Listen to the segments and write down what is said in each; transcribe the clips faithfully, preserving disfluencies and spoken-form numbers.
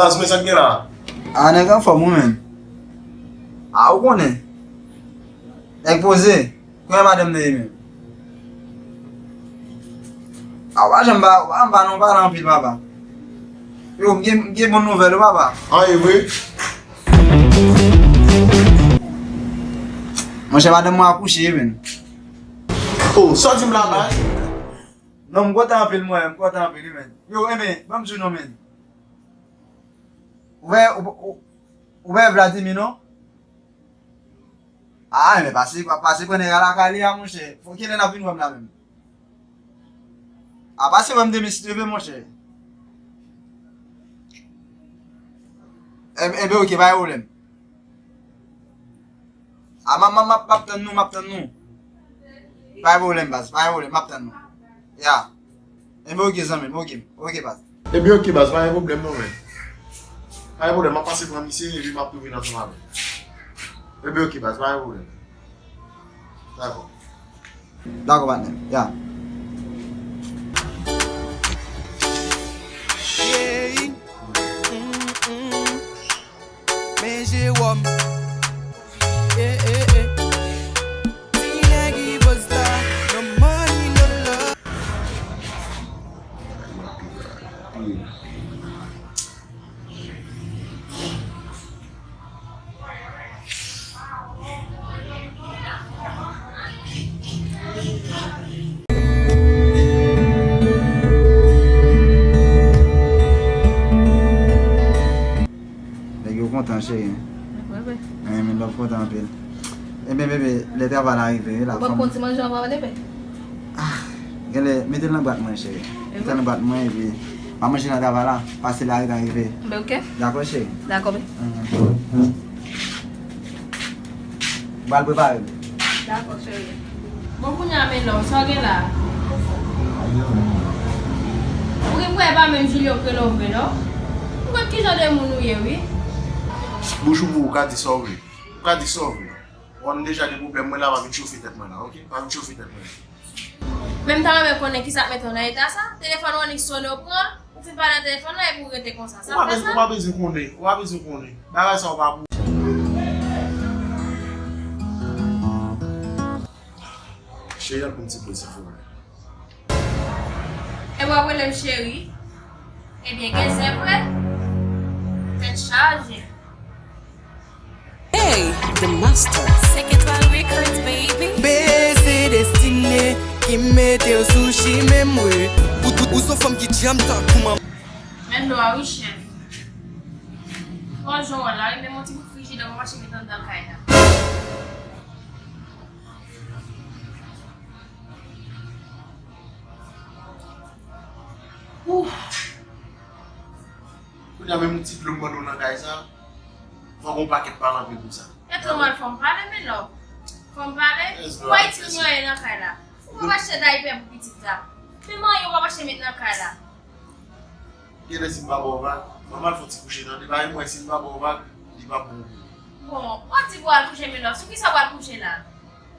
Baz, men sa k gen la? A, nèg anfòm, wi, menm. A, ou konnen. Nèg poze. Kounya madanm nan ye menm? A, w pa janm pa, w pa janm pa non pale anpil, papa. Yo, m gen, m gen bon nouvèl, wi, papa. An, e vre? Monchè, madanm mwen akouche, wi, menm. Oh, sa w di m la, bay? Non, m kontan anpil, mwen, m kontan anpil, wi, menm. Yo, enben, ban m di w non, menm. Ou wè, ou, ou, ou wè Vladimir, non? A, men pase, pa, pase pran nèg la lakay li a, monchè. Fò kilè n ap vin wè m la menm? A, pase wè m demen si Dye vle, monchè. Enben, enben, oke, pa gen pwoblèm. A, m, m, m, m ap tann nou, m ap tann nou. Pa gen pwoblèm, baz, pa gen pwoblèm, m ap tann nou. Ya. Enben, oke, zanmi m, oke, oke, baz. Ebyen, oke, baz, pa gen pwoblèm non, men. Pa gen pwoblèm, m ap pase pran misye, epi m ap tou vin ansanm avè l. Ebyen, oke, baz, pa gen pwoblèm. Dakò. Dakò, patnè m. Ya. Yeah. Mm, mm. Men Jewòm. Yeah, yeah, yeah. Ti nèg Evo Star, no money, no love. Nèg yo kontan, cheri. Mwen renmen lè w kontan anpil. Enben, bebe, lè travay la rive, wi, la. Ou p ap konn ti manje anvan, bebe? Ah, genlè, mete l nan bwat mwen, cheri. Mete l nan bwat mwen, epi m a manje nan travay la, pase la, ri la rive. Ben, oke. Dakò, cheri? Dakò, ben. Mhm. Ou pral prepare l. Dakò, cheri. Bon, kounye a, men love, sa w gen la? Ou gen pou wè pa menm Julio k rele w vre, non? Ou konn ki jan de moun ou ye, wi. Bouch ou pou ou ka di sa w vle. Ou ka di sa w vle. Ou konn deja gen pwoblèm mwen la, pa vin chofe tèt mwen la, oke? Pa vin chofe tèt mwen la. Men m ta renmen konnen kisa k mete w nan eta sa. Telefòn ou annik sonnen, ou pran, ou fin pale nan telefòn nan epi ou rete konsa. Sa fè sa? Ou pa bezwen konnen, ou pa bezwen konnen. Bagay sa ou pa pou. Cheri, al pou m ti poze, silvouplè. E w ap rele m cheri? Ebyen, gen zen vre. Tèt chaje. Hey, the master. Senkantwa Records, baby. Bebe, se destine ki mete w sou chimen m, wi. Ou, ou, ou se yon fanm ki djanm tankou manman. Men dlo a wi, chèf. Twa jou an la, wi, men yon ti bout frijidè, mwen mache met anndan kay la. Ouf! Kounye a menm yon ti dlo m mande w nan kay sa, fò gen yon pakèt pale anpil pou sa. E twò mal fò m pale, men love. Fò m pale? Ou pa itil mwen anyen nan kay la. Ou p ap achte daypè pou pitit la. Menm anyen ou p ap achte met nan kay la. Genlè si m pa ba w vag, ban m al fè yon ti kouche tande, paske m wè si m pa ba w vag, li p ap bon pou ou. Bon, w ap di pou w al kouche, men love, sou kisa w pral kouche la?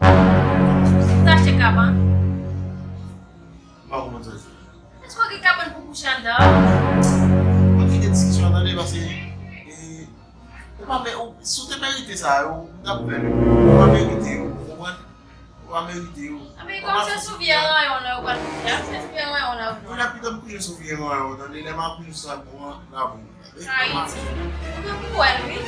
Ou t achte kabann? M pa konprann sa w di. Èske w gen kabann pou w kouche anndan an? Ann kite diskisyon an tande, paske, e, ou pa mè-, ou, si w te merite sa, ou, m t ap fè l. Ou pa merite yo, ou konprann? Ou pa merite yo. Anben, kòm se sou vye ranyon nan yo pral kouche, se sou vye ranyon nan yo. Ou la pita m kouche sou vye ranyon, tande, lè m ap kouche sou sa, bon, la bon. Ayiti. Ou gen pou wè l, wi.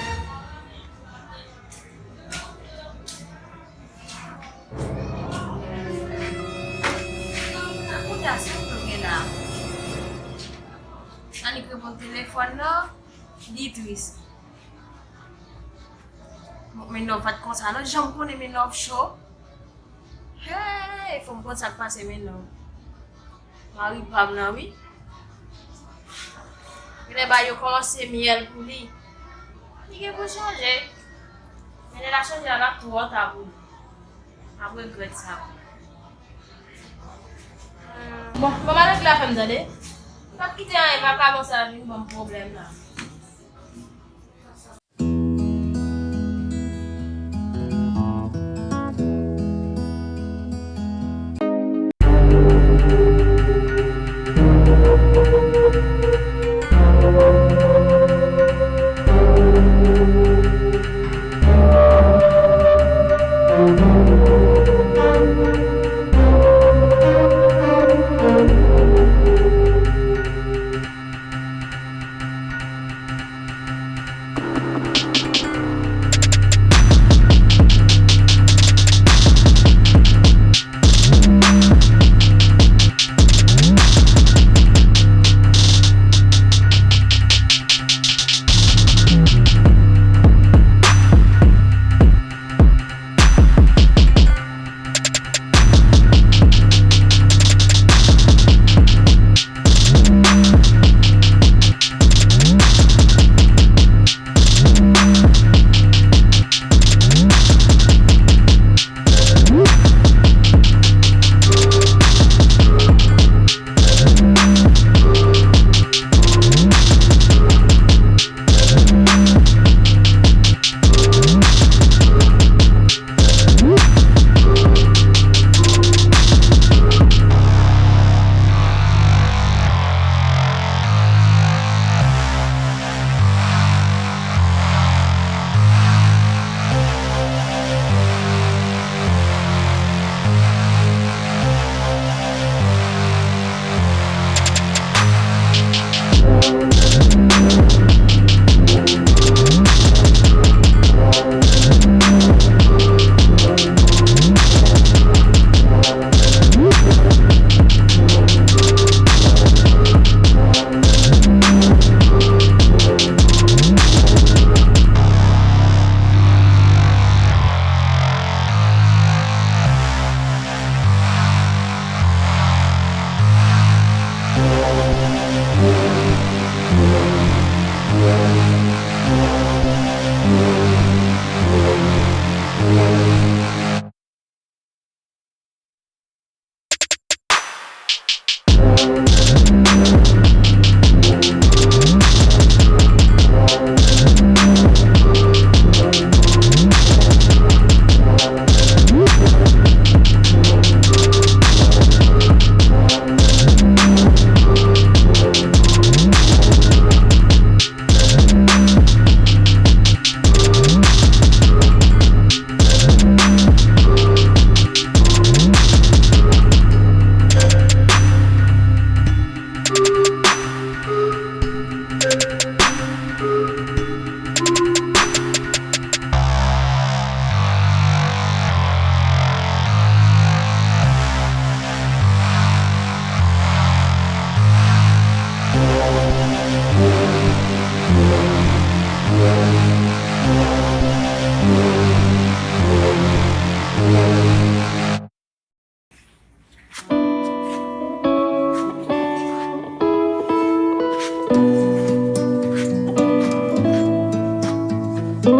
Kounye a, se ou menm gen la. Annik reponn telefòn nan, li tris. Bon, men love pa t konsa non, jan m konnen men love cho. Hey, fò m konn sa k pase men love. Mari pa m nan, wi. Genlè bagay yo kòmanse myèl pou li. Li gen pou chanje. Men lè l ap chanje a, l ap twò ta pou li. M ap regrèt sa. Bon, bon, m al regle afè m tande. M p ap kite anyen vakabon sa vin ban m pwoblèm la. Oh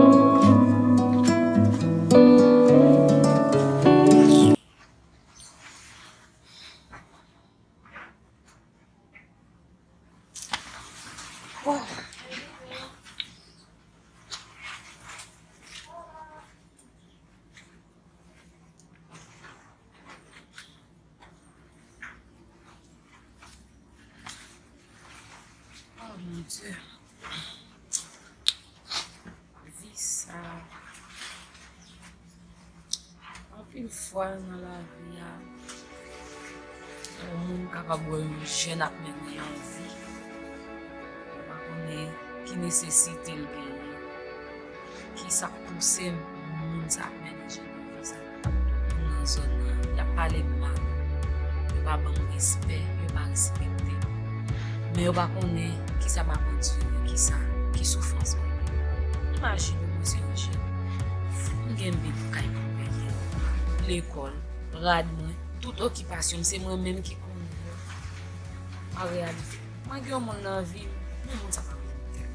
mon Dieu. Vi sa. Anpil fwa nan lavi a, yon moun kapab wè yon jèn ap mennen yon vi, yo pa konnen ki nesesite l genyen, ki sa k pouse moun sa ap mennen jèn yon vi sa. Moun nan zòn nan, y ap pale m mal, yo pa ban m respè, yo pa respekte m. Men yo pa konnen kisa m ap andire, kisa, ki soufrans mwen gen. Imajine w, mwen se yon jèn. M gen bil pou kay pou peye, lekòl, rad mwen, tout okipasyon m, se mwen menm ki konnen yo. An reyalite, mwen gen yon moun nan vi m, men moun sa pa konn kè m.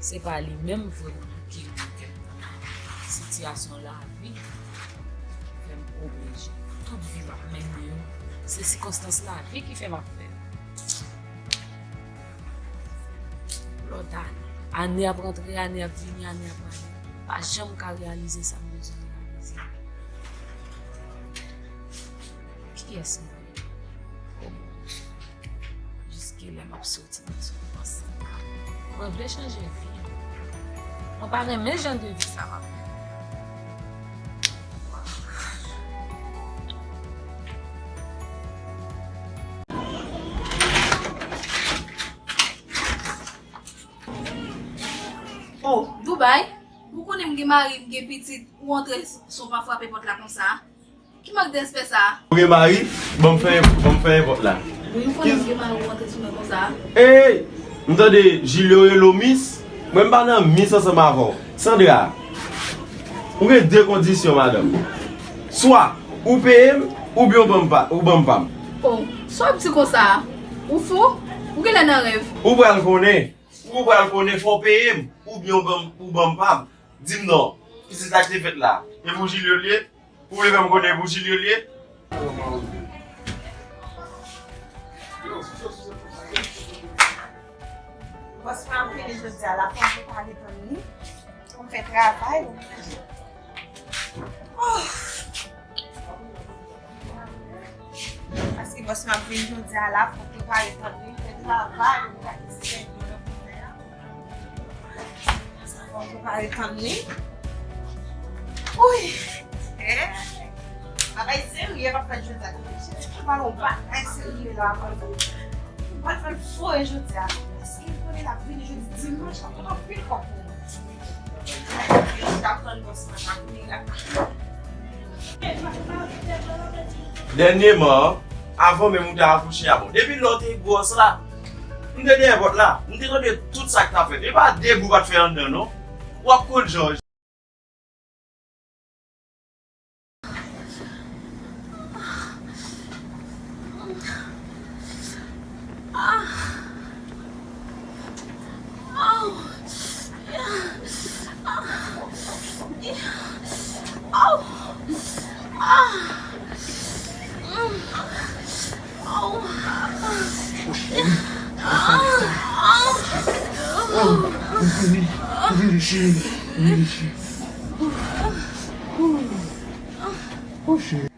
Se pa li menm vrèman ki renmen kè m. Sitiyasyon lavi fè m oblije. Tout vi m ap mennen yo, se sikonstans lavi ki fè m ap fè. Lòt ane. Ane ap rantre, ane ap vini, ane ap ale. Pa janm ka reyalize sa m bezwen reyalize. Kiyès mwen ye? O Bondye. Jiskilè m ap soti nan soufrans sa? Mwen vle chanje vi. Mwen pa renmen jan de vi sa m ap mennen. Oh, Dubai, ou konnen m gen mari, m gen pitit, ou antre s-, san w pa frape pòt la konsa? Ki mank de respè sa? Ou gen mari? Ban m fèmen, ban m fèmen pòt la. Wi, ou konnen m gen mari, ou antre sou mwen konsa? Ey! M tande Julio rele w Miss. Mwen m pa nan Miss ansanm avè w. Sandra, ou gen de kondisyon, madanm. Swa ou peye m, oubyen ou ban m pa, ou ban m pa m. Oh, sa w ap di konsa a? Ou fou? Ou genlè nan rèv. Ou pral konnen. Ou pral konnen fò w peye m, oubyen ou ban m, ou ban m pa m. Di m non. Pitit sa ki te fèt la, e pou Julio l ye? Ou vle fè m konnen e pou Julio l ye? Bòs mwen ap vini jodi a la, fò m prepare tann li. Pou m fè travay. Oh! Paske bòs mwen ap vini jodi a la, fò m prepare tann li, fè travay, m gade si gen yon lòt bagay. Fò m prepare tann li. Wi! Eh! Bagay serye m ap fè jodi a. Chèche pale yon bagay serye la, mwen. M pral fè l fou jodi a. Paske m konnen l ap vini jodi dimanch, l ap pot anpil kòb pou mwen. Yo t ap tann bòs mwen pa vini la. Dènyèman, avan menm ou te akouche a, bon, depi lè w te gwòs la, m te dèyè pòt la, m te tande tout sa k t ap fèt. E pa de bri w pa t fè anndan non. W ap konn jan. Oh, cheri. Oh, cheri, cheri, cheri. Oh, cheri.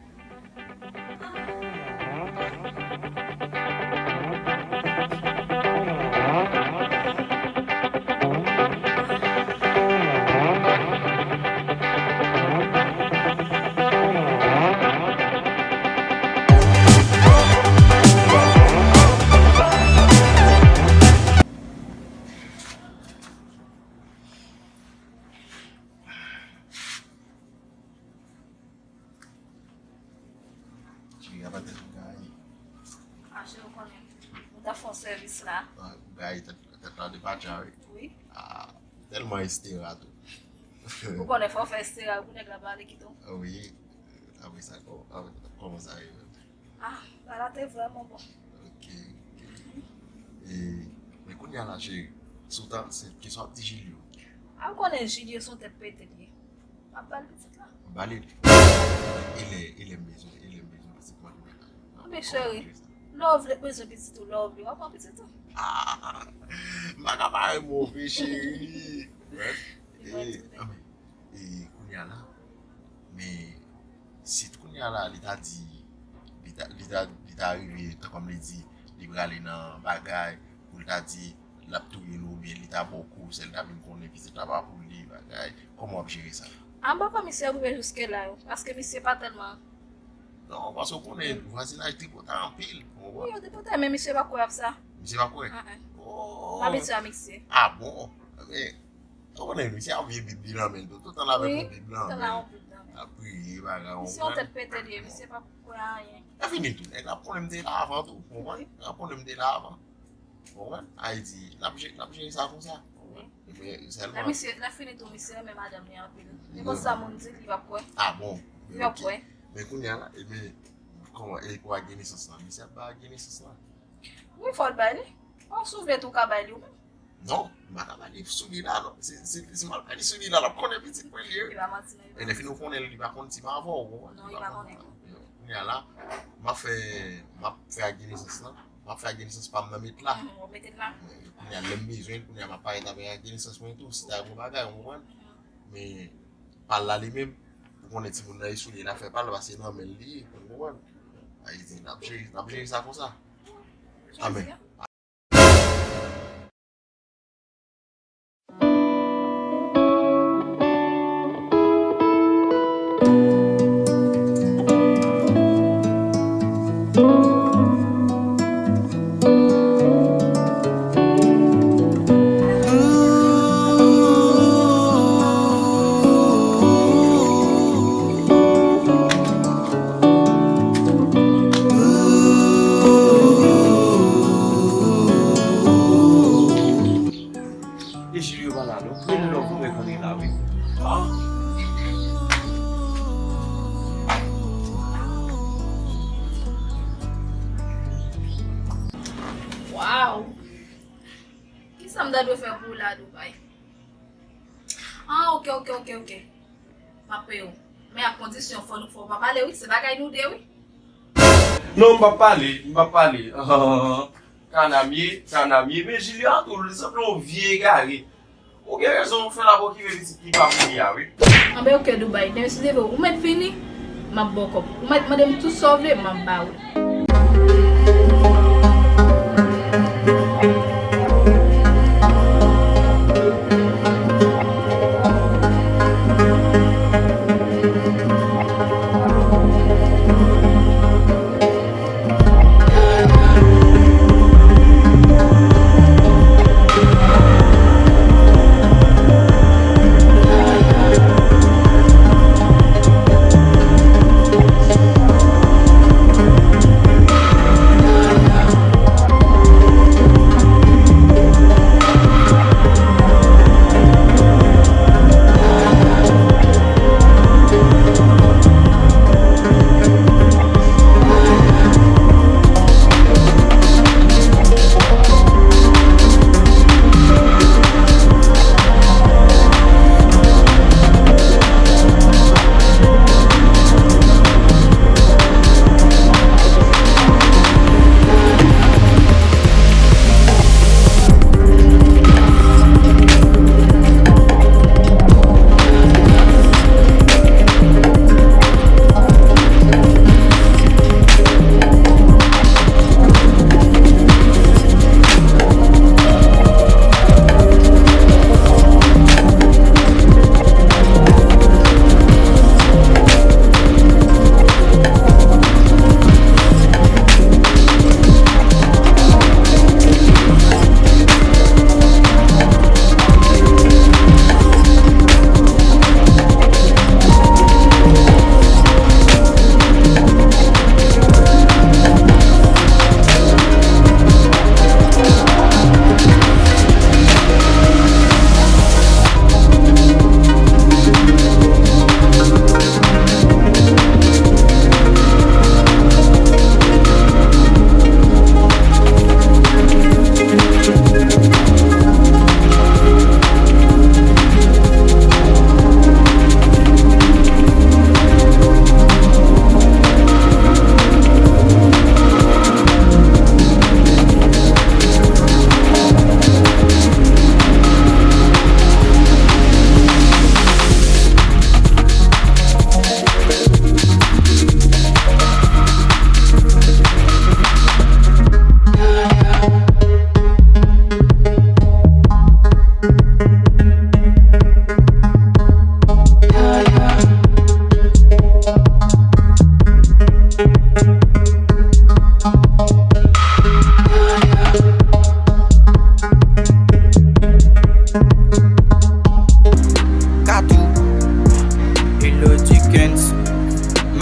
Cheri, apa tèt ou gaye? Ah, cheri, ou konnen, mwen ta fè yon sèvis la. Ah, ou gaye tèt, tèt la depa dja, wi. Wi. Ah, ou tèlman estera tou. Ou konnen fò w fè estera pou nèg la pa ale kite w. Ah, wi. Apre sa, kò-, apre, kòman sa ye menm? Ah, bagay la te vrèman bon. Ok, ok. E, men kounye a la, cheri, si w ta ansent, kisa w ap di Julio? A, ou konnen Julio se yon tèt pete li ye. M ap ba l pitit la. Ba li. E lè, e lè m bezwen, e lè m bezwen pitit mwen. Anben cheri, lè w vle bezwen pitit ou, lè w vle w ap pran pitit ou. Ah, m pa ka pa renmen w vre cheri. E, anben, e kounye a la, men si kounye a la li ta di, li ta, li ta, li ta rive, tankòm li di, li prale nan bagay, pou l ta di, l ap touye nou oubyen li ta ba w kou, sèl ta vin konnen pitit la pa pou li, bagay. Kòman w ap jere sa? An pa kwè misye rive jiske la yo, paske misye pa tèlman. Non, paske w konnen vwazinaj tripotay anpil, ou konprann? Wi, yo tripotay, men misye pa kwè ap sa. Misye pa kwè? An an. Oh. M abitye a misye. Ah bon? Men, ou konnen misye ap vye bib li nan men l tou. Tout tan l avèk yon bib nan men l. Wi, tout tan l avèk yon bib nan men l. L ap priye, bagay, ou konprann? Misye yon tèt pete li ye, misye pa kwè anyen. Lè fini tou, nèg la ap konnen m te la avan tou, ou konprann? Lè ap konnen m te la avan. Ou konprann? Ayiti, n ap jere, n ap jere sa konsa. Ou konprann? Epi sèlman. Lè misye, lè fini tou, misye renmen madanm li anpil. Nenpòt sa moun di, li p ap kwè. Ah bon? Li p ap kwè. Men kounye a la, epi, kòman, e pou agenesans lan? Misye ap ba agenesans lan? Wi, fò l bay li. Bon, si w vle tou, w ka bay li ou menm. Non, m pa ka ba li sou li la non. Si, si, si m al ba li sou li la, l ap konnen pitit mwen li ye. Li pa manti non. E lè fini ou konnen li pa konn ti m avè w, ou konprann? Non, li pa konnen. Kounye a la, m ap fè, m ap fè agenesans lan. M ap fè agenesans pa m nan met la. Kounye a lè m bezwen l, kounye a m ap parèt avèk agenesans mwen tou. Si ta yon bagay, ou konprann? Men, pa l la li menm, ou konnen timoun nan e sou li l ap fè pa l, paske nan men l li ye, ou konprann? Ayiti, n ap jere, n ap jere sa konsa. Amèn. E Julio pa la non. Men love ou mwen konnen la wi. Ah. Wow! Kisa m ta dwe fè pou w la Dubai? Ah, ok, ok, ok, ok. M ap peye w. Men ak kondisyon, fò nou, fò w pa pale wi, se bagay nou de wi. Non, m p ap pale, m p ap pale. Kanamye, kanamye, men Julio a tou, li sanble yon vye egare. Ou gen rezon, fè l ap okipe pitit ki pa pou li a wi. Anben ok Dubai, demen si Dye vle ou mèt vini, m ap ba w kòb. Ou mèt mande m tout sa w vle, m ap ba ou l.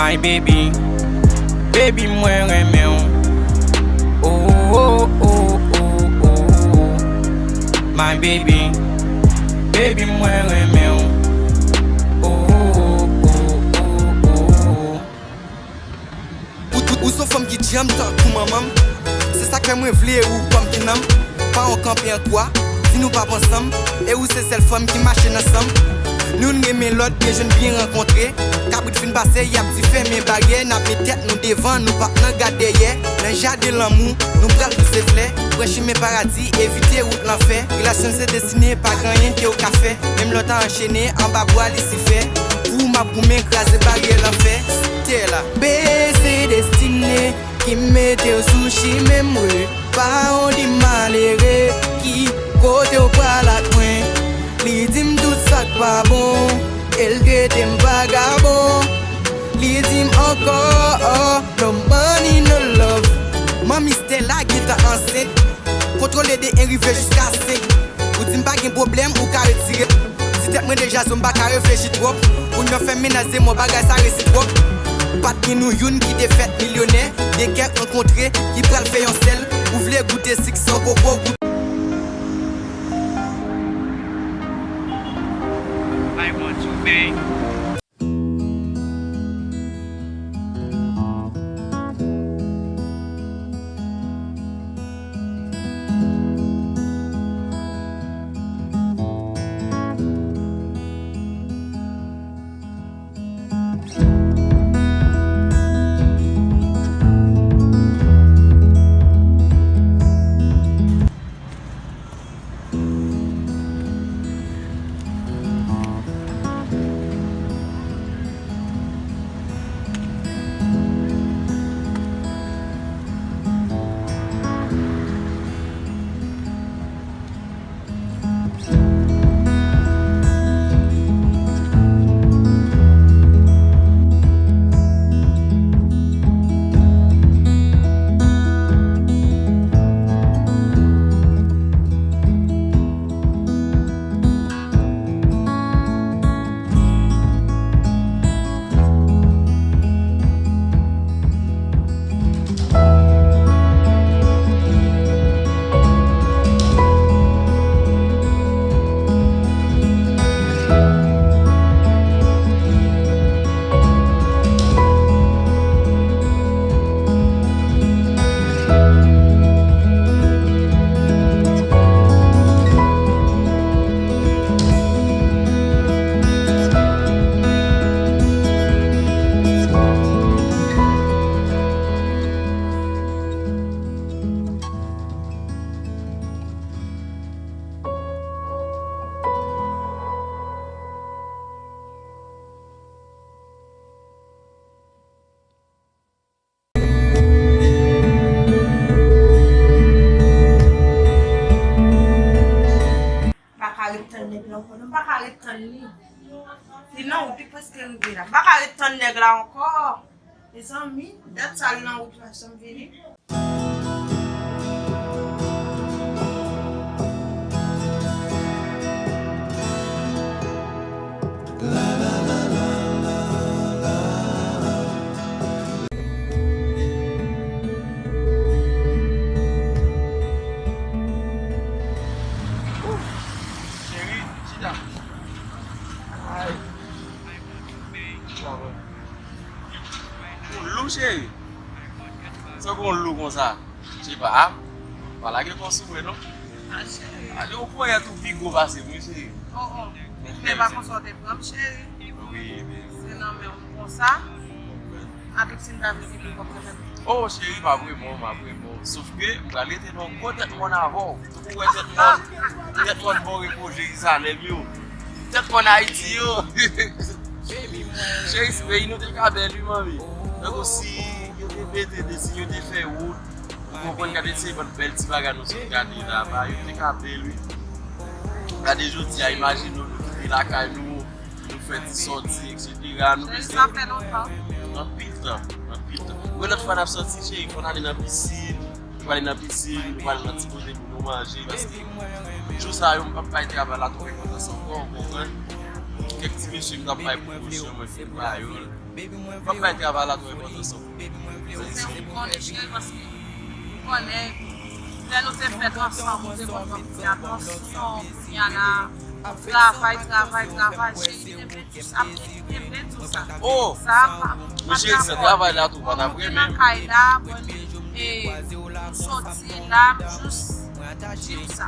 My baby, baby mwen renmen w. Oh, oh, oh, oh, oh, oh. My baby, baby mwen renmen w. Oh, oh, oh, oh, oh, oh. Ou, ou, ou se yon fanm ki djanm tankou manman m. Se sa k fè mwen vle ou kòm tenanm. Pawon kanpe an kwa, di nou p ap ansanm. E ou se sèl fanm ki mache nan san m. Nou youn renmen lòt, byen jwenn, byen rankontre. Kabrit fin pase, y ap di fèmen baryè. N ap met tèt nou devan, nou p ap nan gad dèyè. Nan jaden lanmou, nou pral pouse flè. Pran chimen paradi, evite wout lanfè. Relasyon se destine, pa gen anyen ke w ka fè. Menm lè w ta anchene anba bwa Lisifè, pou w m ap goumen kraze baryè lanfè. Stella. Be se destine ki mete w sou chimen m, wi. Pawon di malere, ki kote w pral ak mwen? Li di m tout sa k pa bon, e l trete m vagabon. Li di m ankò, oh, no money, no love. Manmi Stella gentan ansent. Kontwole de en rive jiska senk. Ou di m pa gen pwoblèm, ou ka retire. Di tèt mwen deja zo, m pa ka reflechi twòp. Pou n fè mennaj de mò, bagay sa resipwòk. Pa t gen nou youn ki te fèt milyonè. De kè rankontre ki pral fè yon sèl. Ou vle goute sik san koko, goute. I want you, babe. M pa ka ret tann nèg la ankò, non, m pa ka ret tann li. Li nan wout, li prèske rive la. M pa ka ret tann nèg la ankò. Mezanmi, dat sa li nan wout la, janm vini. Cheri, chita. Ay. Ou lou, cheri. Sa w konn lou konsa? Sepa, pa lage kò sou mwen, non. Ah, cheri. Ale, ou kwè tou pi gwo pase m, wi, cheri. Oh, oh. Men pa konsa w te pran m, cheri. Wi, men. Se nan men w konsa. Atik si m ta vle vini, w konprann. Oh, cheri, m ap renmen w, m ap renmen w. Sof ke m pral rete nan yon gwo tèt mòn avè w. Ou wè tèt mòn, tèt mòn bò repo Jerizalèm yo. Tèt mòn Ayiti yo. Cheri, si peyi nou te ka bèl, wi, manmi. Tankou si yo te mete de, si yo te fè wout, ou konprann, gade se bann bèl ti bagay nou sot gade laba, yo te ka bèl, wi. Gade jodi a, imajine w, nou kite lakay nou, nou fè ti sòti, etsetera. Nou bezwen. Sa fè lontan. Anpil tan, anpil tan. Ou wè lòt fwa n ap sòti, cheri, fò n ale nan pisin. Nou prale nan pisin, nou prale nan ti kote pou nou manje, paske jou sa yo, m p ap bay travay la twò enpòtans ankò, ou konprann? Kèk ti mesye m t ap bay pwomosyon, mwen fin ba yo l. M ap bay travay la twò enpòtan sa. Ou konnen, cheri, paske ou konnen, lè nou te fèt ansanm, ou te konn ban m ti atansyon, kounye a la, travay, travay, travay, cheri, te vle di sa, te vle di sa. Oh! Sa pa, men cheri, sa travay la tou, pa nan premye. Nan kay la, bon, e, soti la, m jis di w sa.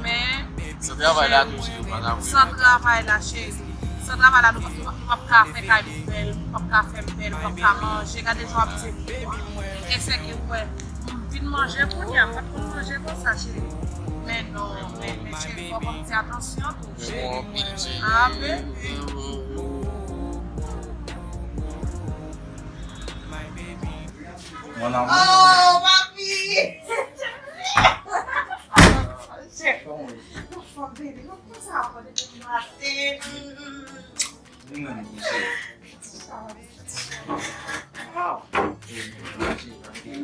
Men, san travay la tou, cheri, ou pa ka vre. San travay la, cheri. San travay la, nou, nou, nou p ap ka fè kay nou bèl, nou p ap ka fè l bèl, nou p ap ka manje. Gade jan w ap di, e se ke w wè, m vin manje kounye a, m pa t konn manje konsa, cheri. Men non, men, men cheri, fò w ban m ti atansyon tou, cheri. Ah, baby. Mon amour. Oh, papi! Kòman w ye? Mwen fò, baby. Mwen konsa ankò depi maten. Mm, mm. Mwen menm tou, cheri. Sa va. Wow.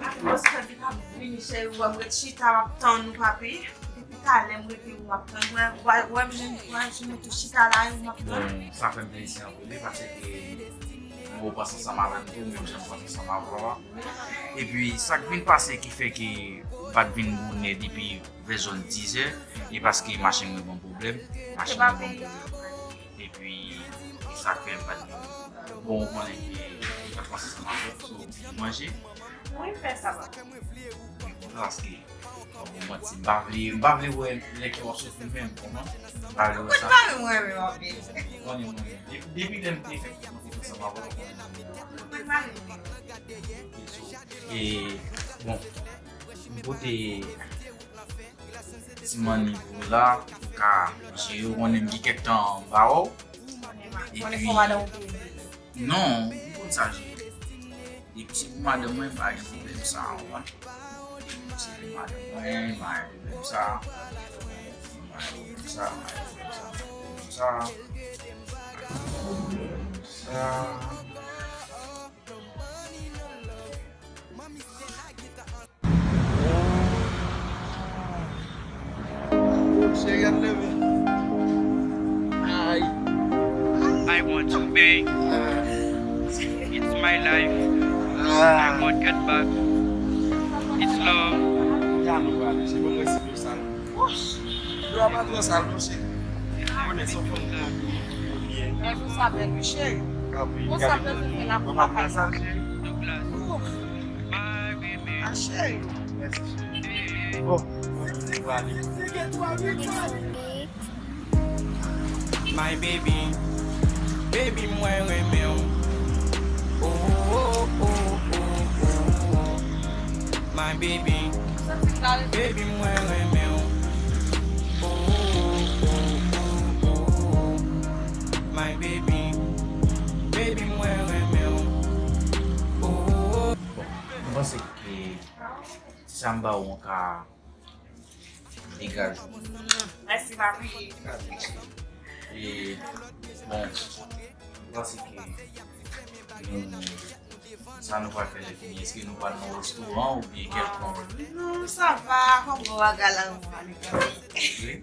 Atmosfè ki t ap vini, cheri, w wè m ret chita, m ap tann ou, papi. Depi talè m rete ou m ap tann. Wè, wè, wè m jwenn kouraj, mwen tou chita la, ou m ap tann. Bon, sa fè m plezi anpil, wi, paske mwen pase ansanm avè m tou, menm jan m pase ansanm avè w la. Epi, sa k vin pase ki fè ke m pa t vin bonè depi vè zòn dizè, e paske machin mwen ban m pwoblèm, machin mwen ban m pwoblèm. Epi, e sa k fè m pa t vin. Bon, ou konnen ke m pa t pase ansanm avè w, so, manje. Wi, fè sa, papa. Paske, bon, manti, m pa vle, m pa vle wè lè ke w ap soufri menm, konprann? M pa vle wè sa. Ou konn mari mwen menm anpil. Ou konnen mwen menm. Depi, depi lè m te fèk mwen te fè sa, m pa vle wè. Ou konn mari mwen. E, bon, m pote ti mannik pou la, ou ka jere, ou konnen m gen kèk tan m pa wè w. Epi, non, m konn sa jere. Depi se pou madanm mwen, m pa gen pwoblèm sa, w konprann? Depi se pou madanm mwen, m pa gen pwoblèm sa. M pa gen pwoblèm sa, m pa gen pwoblèm sa, m pa gen pwoblèm sa. M pa gen pwoblèm sa. Cheri, ap leve. Ay. I want you, babe. It's my life. I won't get back. It's love. Ya nou pale, se bon mwen si yo sa. Yo pa twò sal non, cheri. Konnen se yon fanm ki byen. Gade yon sa bèl wi, cheri. Yon sa bèl wi, men la pou pa kay sa. Ah, cheri. Mèsi, cheri. Bon, mwen vle ale. My baby, baby, mwen renmen w. Oh, oh, oh, oh, oh, oh. My baby, baby, mwen renmen w. Oh, oh, oh, oh, oh, oh. My baby, baby, mwen renmen w. Oh, oh, oh. Bon, mwen panse ke ti sa m ba ou an ka degaje w. Mèsi, papi. E, bon, mwen panse ke nou, sa nou pral fè lè fini, èske nou pral nan restoran oubyen kèlkonk? Non, sa va, kòman bagay la, nou pral ale kanpe. Wi.